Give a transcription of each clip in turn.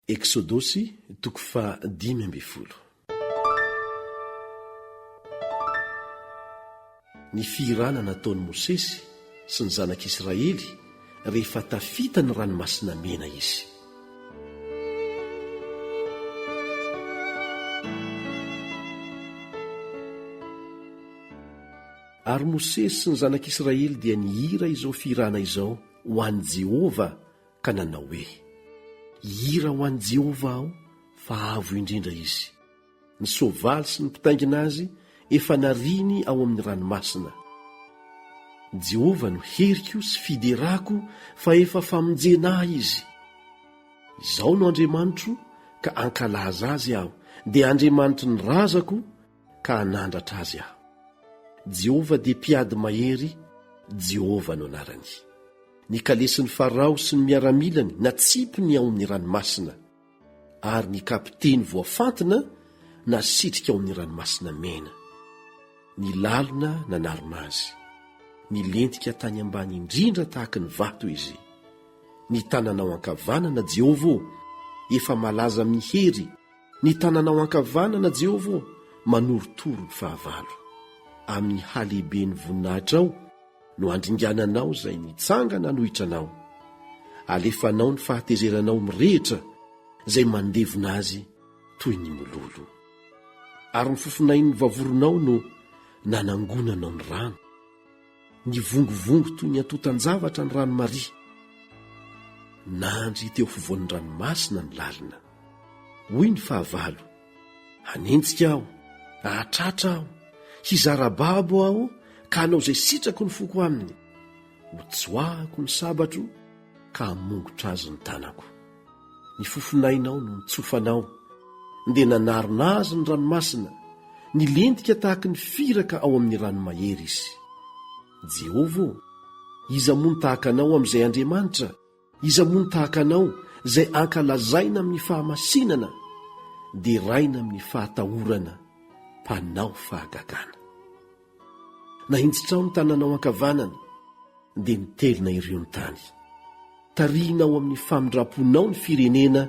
Eksodosy toko faha-15. Ny fihirana nataon'i Mosesy sy ny zanak'Israely rehefa tafita ny Ranomasina Mena izy. Ary Mosesy sy ny zanak'Israely dia nihira izao fihirana izao ho an'i Jehovah ka nanao hoe, Hihira ho an'i Jehovah aho, fa avo indrindra izy. Ny soavaly sy ny mpitaingina azy efa nariany ao amin'ny ranomasina. Jehovah no heriko sy fiderako, fa efa famonjena ahy izy. Izao no Andriamanitro, ka hankalaza azy aho, dia Andriamanitry ny razako, ka hanandratra azy aho. Jehovah dia mpiady mahery, Jehovah no anarany. Ny kalesin'i Farao sy ny miaramilany natsipiny ao amin'ny ranomasina, ary ny kapiteny voafantina nasitrika ao amin'ny Ranomasina Mena. Ny lalina nanarona azy. Nilentika tany ambany indrindra tahaka ny vato izy. Ny tananao ankavanana, Jehovah ô, efa malaza amin'ny hery, ny tananao ankavanana, Jehovah ô, manorotoro ny fahavalo. Amin'ny halehiben'ny voninahitrao, no handringananao izay nitsangana hanohitra anao. Alefanao ny fahatezeranao mirehitra izay mandevona azy toy ny mololo. Ary ny fofonain'ny vavoronao no nanangonanao ny rano. Nivongovongo toy ny antontan-javatra ny rano maria. Nandry teo afovoan'ny ranomasina ny lalina. Hoy ny fahavalo, Hanenjika aho, hahatratra aho, hizara babo aho ka hanao izay sitrako ny foko aminy. Hotsoahako ny sabatro ka hamongotra azy ny tanako. Ny fofonainao no nitsofanao, dia nanarona azy ny ranomasina, nilentika tahaky ny firaka ao amin'ny rano mahery izy. Jehovah ô, iza moa no tahaka anao amin'izay Andriamanitra? Iza moa no tahaka anao izay ankalazaina amin'ny fahamasinana, deraina amin'ny fahatahorana, mpanao fahagagana? Nahinjitrao ny tananao ankavanana, dia nitelina ireo ny tany. Tarihinao amin'ny famindram-ponao ny firenena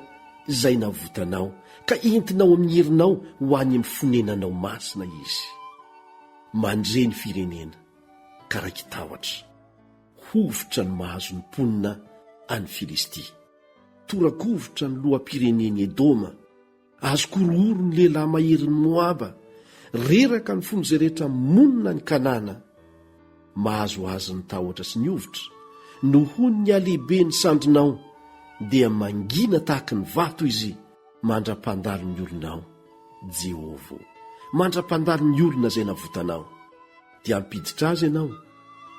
izay navotanao, ka entinao amin'ny herinao ho any amin'ny fonenanao masina izy. Mandre ny firenena, ka raiki-tahotra. Hovitra ny mahazo ny mponina any Filistia. Tora-kovitra ny loham-pirenen'i Edoma. Azon-korohoro ny lehilahy maherin'i Moaba. Reraka ny fon'izay rehetra monina any Kanana. Mahazo azy ny tahotra sy ny hovitra. Nohon'ny halehiben'ny sandrinao, dia mangina tahaky ny vato izy mandra-pandalo ny olonao, Jehovah ô, mandra-pandalo ny olona izay navotanao. Dia hampiditra azy ianao,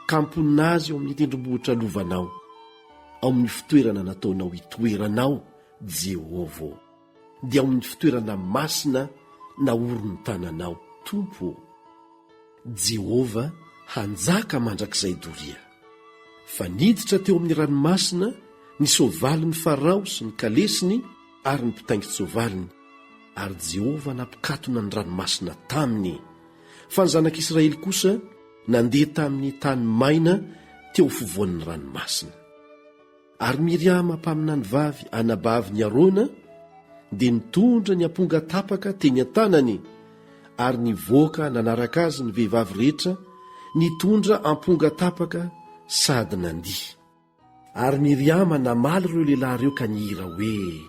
ka hamponina azy eo amin'ny tendrombohitra lovanao, ao amin'ny fitoerana nataonao hitoeranao, Jehovah ô, dia ao amin'ny fitoerana masina naorin'ny tananao, Tompo ô. Jehovah hanjaka mandrakizay doria. Fa niditra teo amin'ny ranomasina ny soavalin'i Farao sy ny kalesiny ary ny mpitaingin-tsoavaliny, ary Jehovah nampikatona ny ranomasina taminy. Fa ny zanak'Israely kosa nandeha tamin'ny tany maina teo afovoan'ny ranomasina. Ary Miriama mpaminany vavy anabavin'i Arona dia nitondra ny amponga tapaka teny an-tanany, ary nivoaka nanaraka azy ny vehivavy rehetra nitondra amponga tapaka sady nandihy. Ary Miriama namaly ireo lehilahy ireo ka nihira hoe,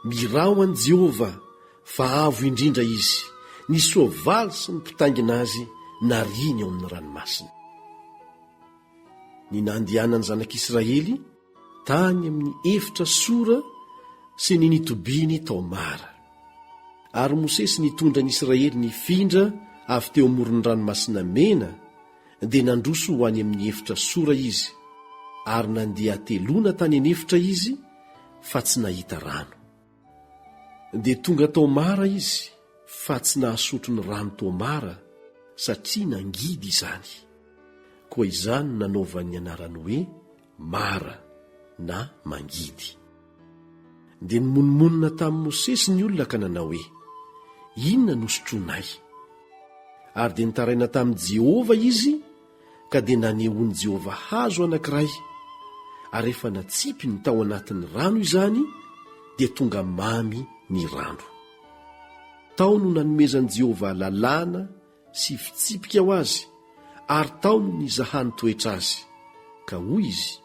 Miraho an'i Jehovah, fa avo indrindra izy, ny soavaly sy ny mpitaingina azy nariany ao amin'ny ranomasina. Ny nandehanan'ny zanak'Israely tany amin'ny efitra Sora sy ny nitobiany tao Mara. Ary Mosesy nitondra ny Israely nifindra avy teo amoron'ny Ranomasina Mena, dia nandroso ho any amin'ny efitra Sora izy, ary nandeha hateloana tany an'efitra izy, fa tsy nahita rano. Dia tonga tao Mara izy, fa tsy nahasotro ny rano tao Mara, satria nangidy izany. Koa izany no nanaovany ny anarany hoe Mara, na mangidy. Dia nimonomonona tamin'i Mosesy ny olona ka nanao hoe, Inona no sotroinay? Ary dia nitaraina tamin'i Jehovah izy, ka dia nanehoan'i Jehovah hazo anankiray, ary rehefa natsipiny tao anatin'ny rano izany, dia tonga mamy ny rano. Tao no nanomezan'i Jehovah lalàna sy fitsipika ho azy, ary tao no nizahany toetra azy. Ka hoy izy,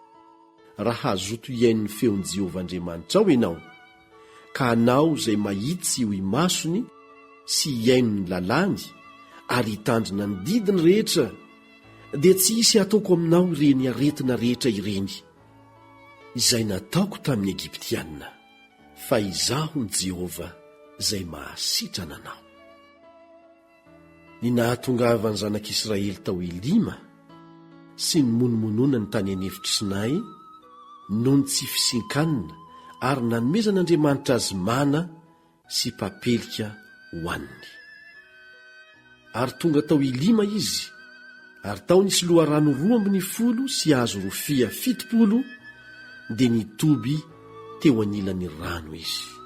Raha hazoto hihaino ny feon'i Jehovah Andriamanitrao ianao, ka hanao izay mahitsy eo imasony sy hihaino ny lalàny ary hitandrina ny didiny rehetra, dia tsy hisy hataoko aminao ireny aretina rehetra ireny, izay nataoko tamin'ny Egyptiana, fa Izaho no Jehovah izay mahasitrana anao. Ny nahatongavan'ny zanak'Israely tao Elima sy ny monomononany tany an'efitr'i Sinay noho ny tsy fisian-kanina ary nanomezan'Andriamanitra azy mana sy papelika hohaniny. Ary tonga tao Elima izy, ary tao nisy loharano 12 sy hazo rofia 70, dia nitoby teo anilan'ny rano izy.